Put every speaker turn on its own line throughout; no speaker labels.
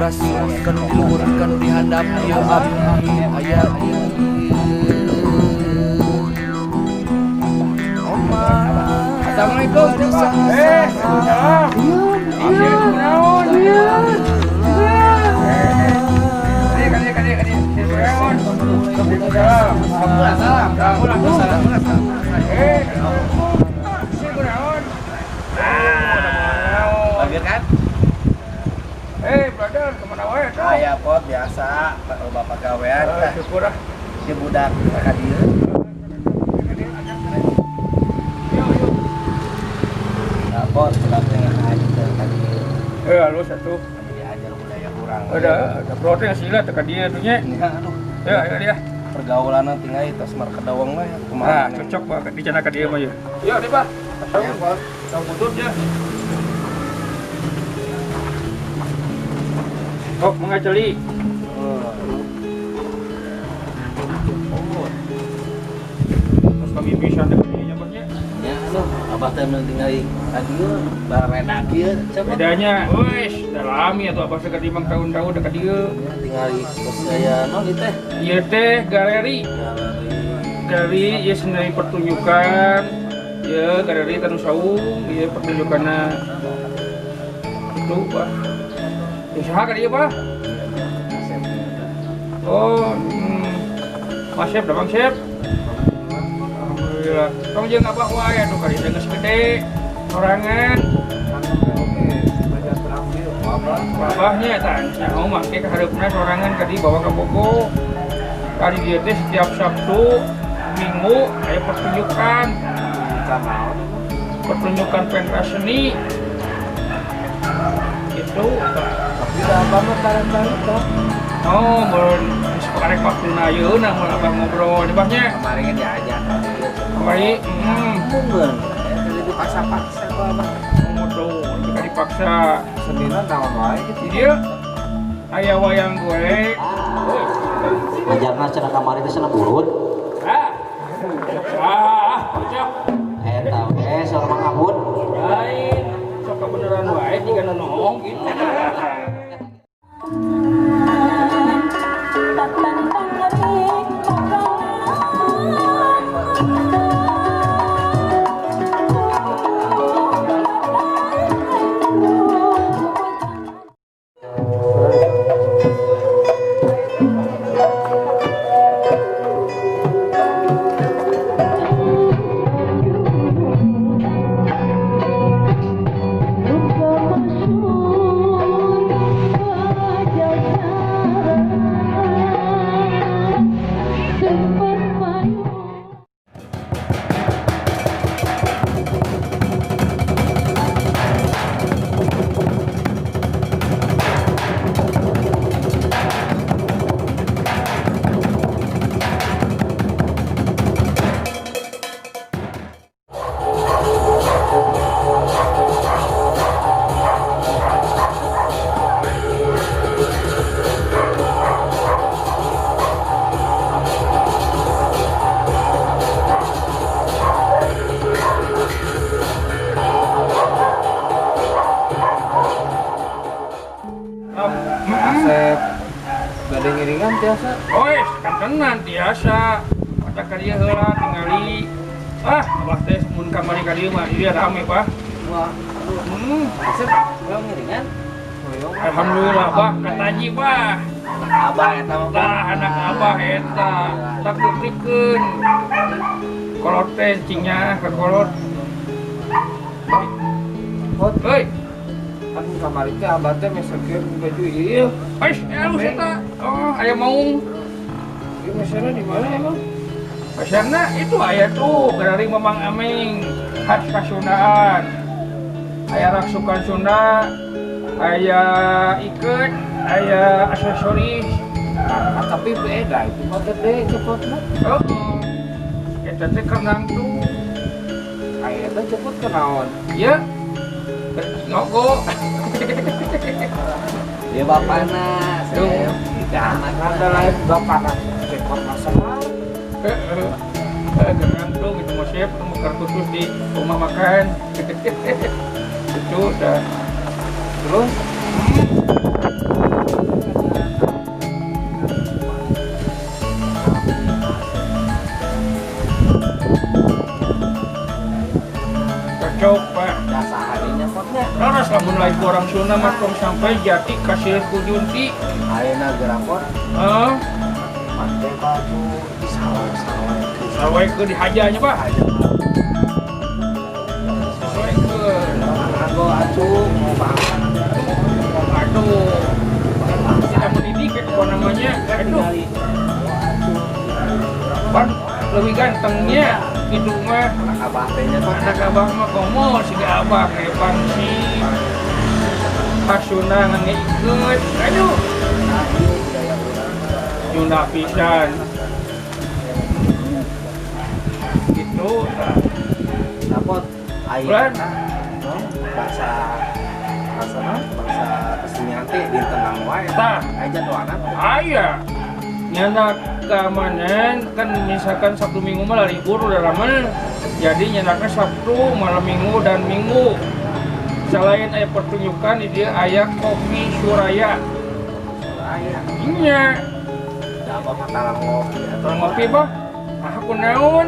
Sampurasun kanu di luhur, kanu di handap, ieu abdi aya di omah.
Assalamualaikum.
Saha.
Salam. Iya, kunaon? Kadieu, kadieu, kadieu. Kunaon? Salam. Salam. Salam. Eh, si kunaon? Ah,
Bagir kan?
Eh, brother, kemana wae tuh?
Aya pot biasa, kalau bapak gawean
Eh, syukur ah.
si budak ka dieu. Nah, pot budak teh ngaji teh ka dieu.
Eh, halus atuh.
Diajar budaya urang.
Ada protes sila teh ka dieu tuh nya.
Ya, aduh,
Ya, ya dia.
Pergaulan tinggal tos mar kedawang mah ya. Kumaha?
Ah, cocok banget di ka dieu mah ya. Yo, deh, Pak.
Ya, pot.
Sang butut ya. Oh, mengaceli. Terus kami bisa deh nya bosnya.
Ya, aduh, abah teh mun tinggal ka dieu, bareda kieu, coba.
Bedanya, wis, udah lami atau abah teh timang tahun-tahun dekat dieu.
Ya, tinggal terus saya non ieu teh.
Ieu teh galeri.
Galeri.
Galeri ieu seni pertunjukan. Ya, galeri Tanu Saung, ieu pertunjukanna. Itu, Pak. Usaha ka dieu, Pak. Oh, Mas Chef, Bang Chef. Alhamdulillah. Kamu jeung abah wae atuh ka dieu geus gede. Sorangan. Abahnya eta nyaho make ka hareupna sorangan ka dieu bawa ka Bogo. Kali dieu teh setiap Sabtu, Minggu aya pertunjukan. Pertunjukan pentas seni. Itu.
Tapi dah abah mah bareng-bareng toh.
Oh, mun geus karek waktuna ayeuna mun abah ngobrol di abahnya.
Kemarin diajak ka dieu.
Kamari,
Mungkin. Jadi dipaksa-paksa ku abah.
Ngomong tuh, lebih dipaksa.
Seninan naon wae gitu.
Di dieu aya wayang golek.
Ngajarna cenah kamari teh cenah burut.
Ah. Ah, bocah.
Eta we saur Mang Abud.
Lain, sok kebeneran wae jiga nonoong gitu.
Asep bade ngiringan tiasa.
Oes, kan tenan tiasa. Pada ka dieu heula tingali. Ah, abah teh mun kamari ka dieu mah ieu rame, Pak.
Wah, aduh. Asep hoyong ngiringan? Hoyong.
Alhamdulillah, Bah, kataji, Bah.
Anak abah eta mah.
Tah, anak abah eta. Tak buktikeun. Kolot teh cingnya ka kolot.
Pot,
Heuy,
kan kamari teh abah teh mesekeun baju ieu.
Ois, alus eta. Oh, aya maung.
Ieu mesenna di mana emang?
Pasarna itu aya tuh galeri Mamang Ameng khas Kasundaan. Aya raksukan Sunda, aya iket, aya aksesoris.
Nah, tapi beda itu mah gede cepotna.
Oh, eta teh keur tuh.
Aya teh cepot kunaon?
Ya, ngogo.
Dia bapana,
Tuh.
Ada lain bapana cepot masalah.
Gerang tuh gitu mau chef, mau khusus di rumah makan. Itu udah.
Terus
Cocok, Pak.
Dasarnya potnya.
Laras lamun lain ku orang Sunda mah tong sampai jati kasih ku junti.
Ayeuna geura, Pot,
Heeh.
make baju disawe-sawe.
Sawe ke dihajanya, Pak.
Aja.
Sesuai ke.
Nganggo acung mau banget.
Aduh. Kita mendidik kayak apa namanya? Aduh. Pan lebih gantengnya gitu mah.
Anak abah teh nya, Pot.
Anak abah mah komo siga abah kayak pangsi. Pasuna ngan ikut. Aduh. Nyunda pisan. Gitu. Tah.
Rapot
Bulan.
ayeuna no, bangsa bangsa naon? Bangsa kesenian teh dinten wae.
Tah.
Aya jadwalna.
Aya. Nyanak keamanan kan misalkan Sabtu Minggu malah libur udah lama. Jadi nyanaknya Sabtu, malam Minggu dan Minggu. Selain aya pertunjukan di dia aya kopi Suraya.
Aya.
Iya.
Da abah mah tara ngopi atuh.
Tolong ngopi, Bah. Ah, aku naon?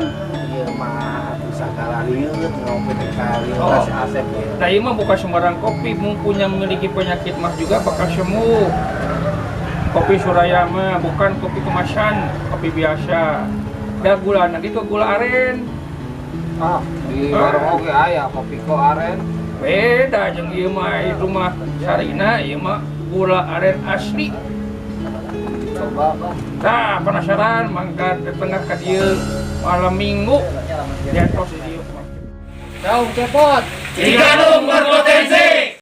Ieu mah atuh sagala rieut ngopi teh ka
Oh.
si Asep ieu.
Nah, ini mah bukan sembarang kopi, mempunyai memiliki penyakit mah juga bakal sembuh. Kopi Suraya mah bukan kopi kemasan, kopi biasa. Da gula nanti ke gula aren.
Ah, di warung oge aya kopi ko aren.
Beda jeung ieu mah, itu mah sarina, ieu mah gula aren asli.
Coba, Bah.
Nah, penasaran mangga di tengah ka dieu malam Minggu. Di atos di dieu.
Saung Cepot.
Cigadung berpotensi.